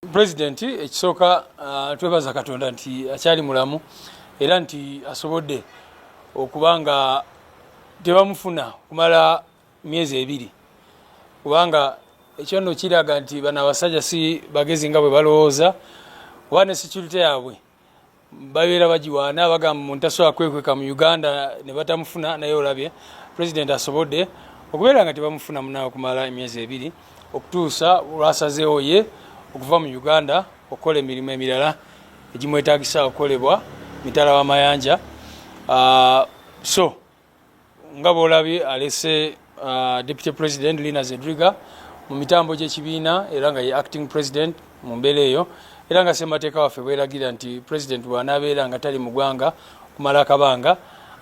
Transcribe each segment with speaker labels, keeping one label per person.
Speaker 1: Pulezidenti ekisooka, twebaza Katonda nti akyali mulamu era nti asobodde okuba nga tebamufuna kumala myezi 2, kubanga ekyo nno kiraga nti bano abasajja si bagezi nga bwe balowooza, kuba ne security yaabwe babeera bagiwaana, bagamba muntu tasobola kwekweka mu Uganda ne batamufuna. Naye olabye pulezidenti asobodde okubeera nga tebamufuna munaawe okumala emyezi 2, okutuusa lwasazeewo ye okuva mu Uganda okukola emirimu emirala egimwetagisa okukolebwa mitala w'amayanja. So nga bwolabye, alese Deputy President Lina Zedriga mu mitambo gy'ekibiina era nga ye acting president mu mbeera eyo, era nga ssemateeka waffe bweragira nti president bw'anaabeera nga tali mu ggwanga okumala akabanga,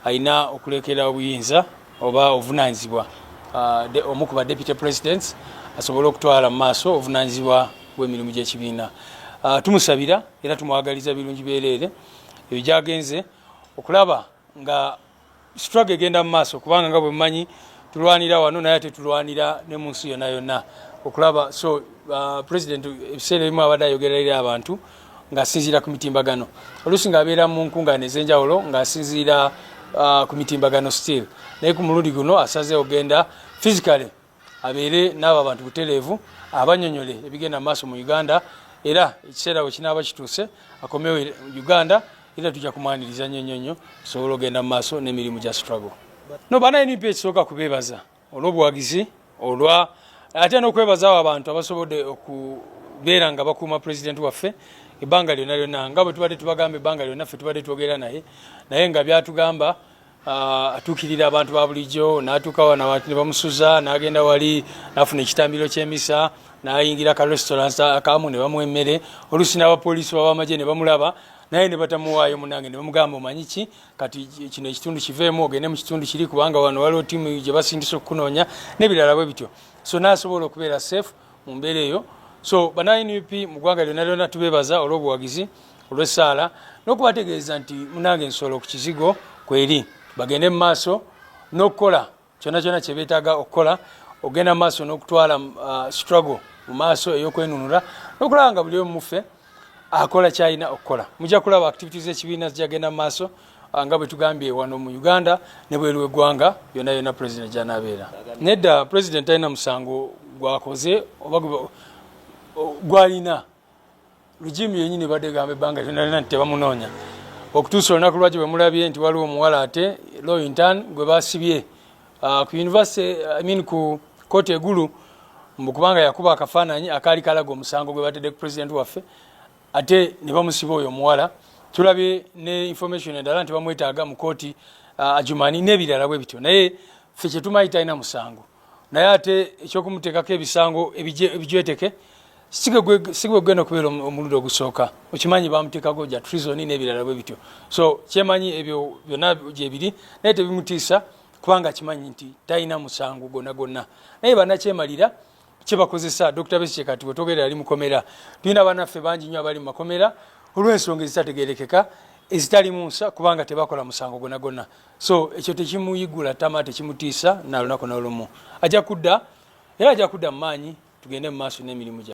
Speaker 1: alina okulekera obuyinza oba obuvunanyizibwa omu ku ba deputy presidents asobole okutwala mu maaso obuvunanyizibwa bw'emirimu gy'ekibiina. Tumusabira era tumwagaliza birungi byereere ebyo gyagenze okulaba nga struggle egenda mu maaso, kubanga nga bwe mumanyi, tulwanira wano naye ate tulwanira ne mu nsi yonna yonna okulaba. So president ebiseera ebimu abadde ayogera eri abantu ng'asinziira ku mitimbagano, oluusi ng'abeera mu nkungaana ez'enjawulo ng'asinziira ku mitimbagano still, naye ku mulundi guno asaze ogenda physically abeere n'abo abantu butereevu, abanyonyole ebigenda mu maaso mu Uganda. Era ekiseera bwe kinaaba kituuse akomewo Uganda, era tujja kumwaniriza nnyo nnyo nnyo, tusobole ogenda mu maaso n'emirimu gya struggle. No bana NUP, ekisooka kubeebaza olw'obuwagizi, olwa ate n'okwebaza abo abantu abasobodde okubeera nga bakuuma pulezidenti waffe ebbanga lyonna lyonna. Nga bwe tubadde tubagamba, ebbanga lyonna ffe tubadde twogera naye, naye nga byatugamba atuukirira abantu ba bulijjo, n'atuuka wano abantu ne bamusuza, n'agenda wali n'afuna ekitambiro ky'emisa, n'ayingira ka restaurant akamu ne bamuwa emmere, oluusi n'abapoliisi babamagye ne bamulaba naye ne batamuwaayo munange, ne bamugamba, "Omanyi ki, kati kino ekitundu kiveemu ogende mu kitundu kiri, kubanga wano waliwo ttiimu gye basindisa okukunoonya," n'ebirala bwe bityo. So n'asobola okubeera safe mu mbeera eyo. So bana NUP mu ggwanga lyonna lyonna, tubeebaza olw'obuwagizi, olw'essaala, n'okubategeeza nti munange ensolo ku kizigo kweri, bagende mu maaso n'okukola kyonna kyonna kye beetaaga okukola, ogenda mu maaso n'okutwala struggle mu maaso ey'okwenunula, n'okulaba nga buli omu muffe akola kyalina okukola. Mujja kulaba activities z'ekibiina zijagenda mu maaso, nga bwe tugambye, wano mu Uganda ne bweru w'eggwanga yonna yonna president gy'anaabeera. Nedda, president talina musango gwakoze oba gwalina. Regime yenyini ebadde egamba ebbanga lyonna lyonna nti tebamunoonya, okutuusa olunaku lwaki bwe mulabye nti waliwo omuwala ate law intern gwe basibye ku university, I mean ku kooti egulu, mbu kubanga yakuba akafaananyi akaali kalaga omusango gwe batadde ku president waffe, ate ne bamusiba oyo omuwala. Tulabye ne information endala nti bamwetaaga mu kooti Adjumani n'ebirala bwe bityo. Naye ffe kyetumanyi, talina musango, naye ate ekyokumuteekako ebisango ebijweteke si gwe gugenda okubeera omulundi ogusooka. Okimanyi bamuteekako gya treason n'ebirala bwe bityo. So kyemanyi ebyo byonna gyebiri, naye tebimutiisa, kubanga akimanyi nti talina musango gwonna gwonna. Naye bannakyemalira kyebakozesa Dr Besigye kati bwetwogerera ali mukomera. Tulina bannaffe bangi nnyo abali mu makomera olw'ensonga ezitategerekeka, ezitalimu nsa, kubanga tebakola musango gwonna gwonna. So ekyo tekimuyigula tama, tekimutiisa na lunaku nolumu. Ajja kudda, era ajja kudda mu maanyi, tugende mu maaso n'emirimu gya